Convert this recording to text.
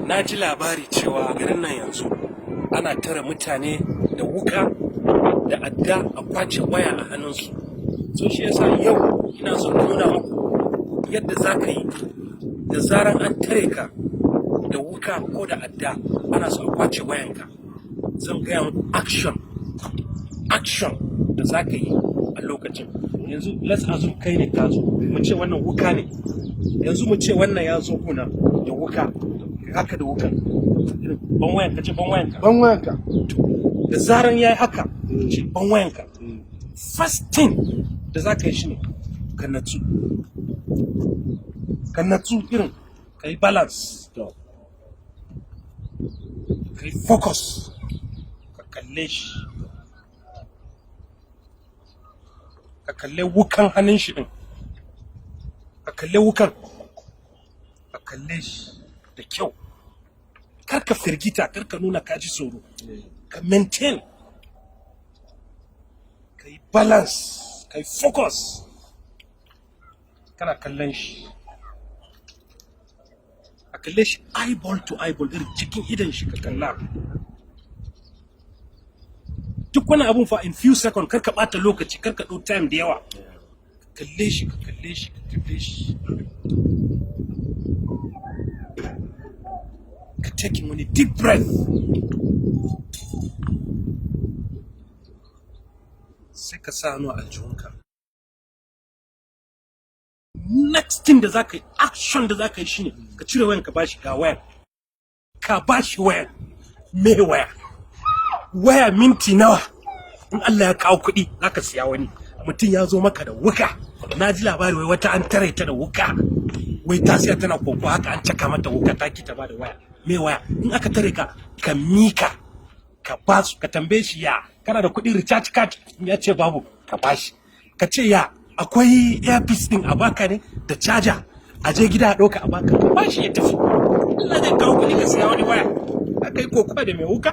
Na ji labari cewa garin nan yanzu ana tare mutane da wuka da adda a kwace waya a hannunsu. So shi yasa yau ina son nuna muku yadda za ka yi da zaran an tare ka da wuka ko da adda, ana so a kwace wayanka. Zan gaya muku action da za ka yi a lokacin. Yanzu let's assume kai ne ka zo, mu ce wannan wuka ne. Yanzu mu ce wannan ya zo kuna da wuka haka, da wukan, irin "Ban wayanka," ce, "Ban wayanka." Ban wayanka. Da zaran ya yi haka, ce, "Ban wayanka," first thing da za ka yi shi ne ka natsu, ka natsu, irin ka yi balance, ka yi focus, ka kalle shi, ka kalle wukan hannun shi din, ka kalle wukan, ka kalle shi da kyau. Kar ka firgita, kar ka nuna ka ji tsoro. Ka maintain, ka yi balance, ka yi focus, kana kallon shi, ka kalle shi eyeball to eyeball, irin cikin idon shi ka kalla. Duk wani abun fa in few seconds. Kar ka bata lokaci, kar ka ɗau time da yawa. Ka kalle shi, ka kalle shi, ka kalle shi, ka taking wani deep breath, sai ka sa hannu a aljihunka. Next thing da zaka yi, action da zaka yi shine ka cire wayan, ka bashi. Ga wayan, ka bashi wayan. Me waya? Waya minti nawa? In Allah ya kawo kuɗi zaka siya wani. Mutum ya zo maka da wuka. Na ji labari wai wata an tare ta da wuka, wai ta siya tana koko haka, an caka mata wuka, ta ki ta bada waya. Me waya? In aka tare ka, ka mika, ka basu, ka tambaye shi, ya kana da kuɗin recharge card? In ya ce babu, ka bashi, ka ce, ya akwai earpiece din a baka ne da charger, a je gida a ɗauka a baka. Ka bashi ya tafi. Allah zai kawo kuɗi ka siya wani waya. Aka yi kokowa da mai wuka.